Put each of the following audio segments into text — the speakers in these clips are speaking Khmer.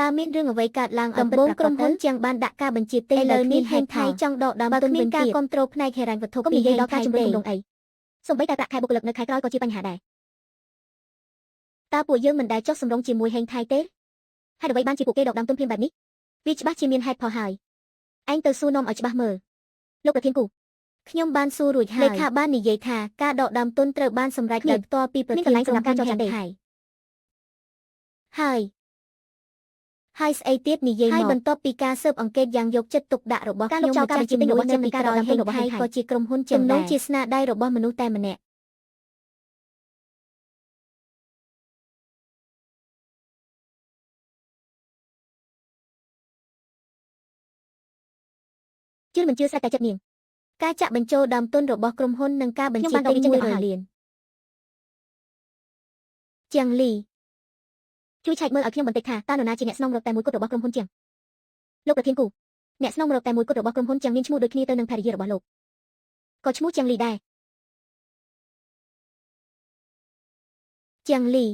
តើមានរឿងអ្វីកើតឡើងឲ្យដំបូងក្រុមហ៊ុនជាងបានដាក់ការបញ្ជាទិញឥឡូវនេះហេងថៃចង់ដកដើមទុនវិញទៀតការគ្រប់គ្រងផ្នែកហិរញ្ញវត្ថុ កុំ ពី និយាយដល់ការ ហេងថៃ ទេ ជំរុញគម្រោងអីសូម្បីតែប្រាក់ខែបុគ្គលិកនៅខែក្រោយក៏ជាបញ្ហាដែរ តើពួកយើងមិនដែលចុះសម្រុងជាមួយហេងថៃទេ ហេតុអ្វីបានជាពួកគេដកដើមទុនភ្លាមបែបនេះ វាច្បាស់ជាមានហេតុផលហើយឯងទៅសួរនាំឲ្យច្បាស់មើល លោកប្រធានគូ ខ្ញុំបានសួររួចហើយលេខាបាននិយាយថាការដកដើមទុនត្រូវបានសម្រេចដោយផ្ទាល់ពីប្រ មានក ធាន ន្លែងសម្រាប់ការចរចាទេ ក្រុមហ៊ុនហេងថៃហើយហើយស្អីទៀតនិយាយមកហើយបន្ទាប់ពីការស៊ើបអង្កេតយ៉ាងយកចិត្តទុកដាក់របស់ ការលុ ខ្ញុំ បចោលការបញ្ជាទិញរបស់ចិននិងការដកដើមទុនរបស់ ហេ ហេងថៃ ងថៃក៏ជាក្រុមហ៊ុនចិនដែរជាស្នាដៃរបស់មនុស្សតែម្នាក់ ជឿមិនជឿស្រេចតែចិត្តនាង ការចាក់បញ្ចូលដើមទុនរបស់ក្រុមហ៊ុននិងការបញ្ ខ្ញុំ ជាទិញ បានដកវាចេញទាំងអស់ហើយ 100លានជាងលី ជួយឆែកមើលឲ្យខ្ញុំបន្តិចថាតើនរណាជាអ្នកស្នងរកតែមួយគត់របស់ក្រុមហ៊ុនជាងលោកប្រធានគូអ្នកស្នងរកតែមួយគត់របស់ក្រុមហ៊ុនជាងមានឈ្មោះដូចគ្នាទៅនឹងភរិយារបស់លោកក៏ឈ្មោះជាងលីដែរ ជាងលី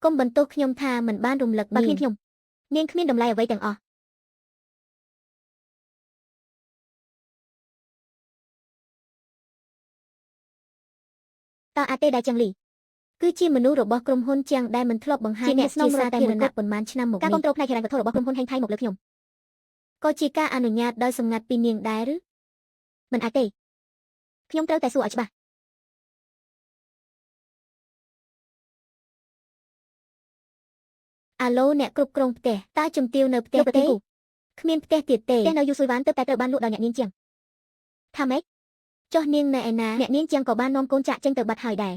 កុំបន្ទោសខ្ញុំថាមិនបានរំលឹកនាង បើគ្មានខ្ញុំ នាងគ្មានតម្លៃអ្វីទាំងអស់ តើអាចទេដែលជាងលី គឺជាមនុស្សរបស់ក្រុមហ៊ុនជាងដែលមិនធ្លាប់បង្ហាញ ជាអ្នកស្នងរកតែមួយគត់ ប៉ុន្មានឆ្នាំមក ការ នេះ គ្រប់គ្រងផ្នែកហិរញ្ញវត្ថុរបស់ក្រុមហ៊ុនហេងថៃមកលើខ្ញុំ ក៏ជាការអនុញ្ញាតដោយសម្ងាត់ពីនាងដែរឬ មិនអាចទេខ្ញុំត្រូវតែសួរឲ្យច្បាស់ អាឡូអ្នកគ្រប់គ្រងផ្ទះតើជំទាវនៅផ្ទះទេ លោកប្រធានគូ គ្មានផ្ទះទៀតទេ ផ្ទះនៅយូស៊ុយវ៉ានទើបតែត្រូវបានលក់ដល់អ្នកនាងជាងថាម៉េច ចុះនាងនៅឯណា អ្នកនាងជាងក៏បាននាំកូនចាក់ចេញទៅបាត់ហើយដែរ